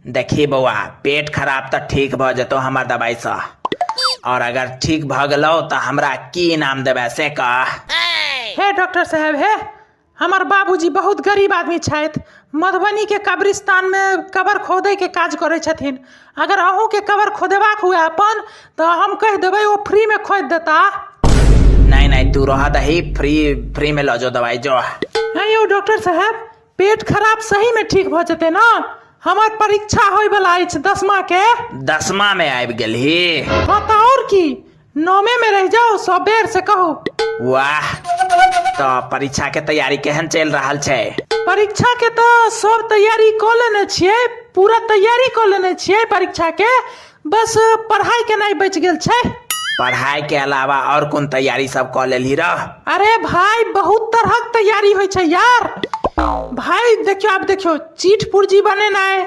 देखी बौआ, पेट खराब तऽ ठीक भऽ जेतौ हमर दवाइसँ, और अगर ठीक भऽ गेलौ तऽ हमरा की इनाम देबै से कह। हे डॉक्टर साहेब, हे, हमर बाबूजी बहुत गरीब आदमी छथि। मधुबनीके कब्रिस्तानमे कबर खोदैके काज करै छथिन। अगर अहूँके कबर खोदेबाक हुए अपन, तऽ हम कहि देबै, ओ फ्रीमे खोदि देता। नहीं नहीं, तू रह दही, फ्री फ्री में लऽ जो दवाई, जो। हैं यौ डॉक्टर साहेब, पेट खराब सहीमे ठीक भऽ जेतै ने? हमर परीक्षा होइवला अछि 10माके। 10मा में आबि गेलही? हँ तऽ आओर की, नौमे में रहि जाउ सब बेर, से कहू। वाह, तऽ परीक्षा के तैयारी केहन चलि रहल छै? परीक्षा के तऽ सब तैयारी कऽ लेने छियै, पूरा तैयारी कऽ लेने छियै परीक्षा के, बस पढ़ाई केनाइ बचि गेल छै। पढ़ाई के अलावा और कोन तैयारी सब कऽ लेलही रह? अरे भाई, बहुत तरहक तैयारी होइ छै यार। भाई देखियौ, आब देखियौ, चीट पुर्जी बनेनाइ।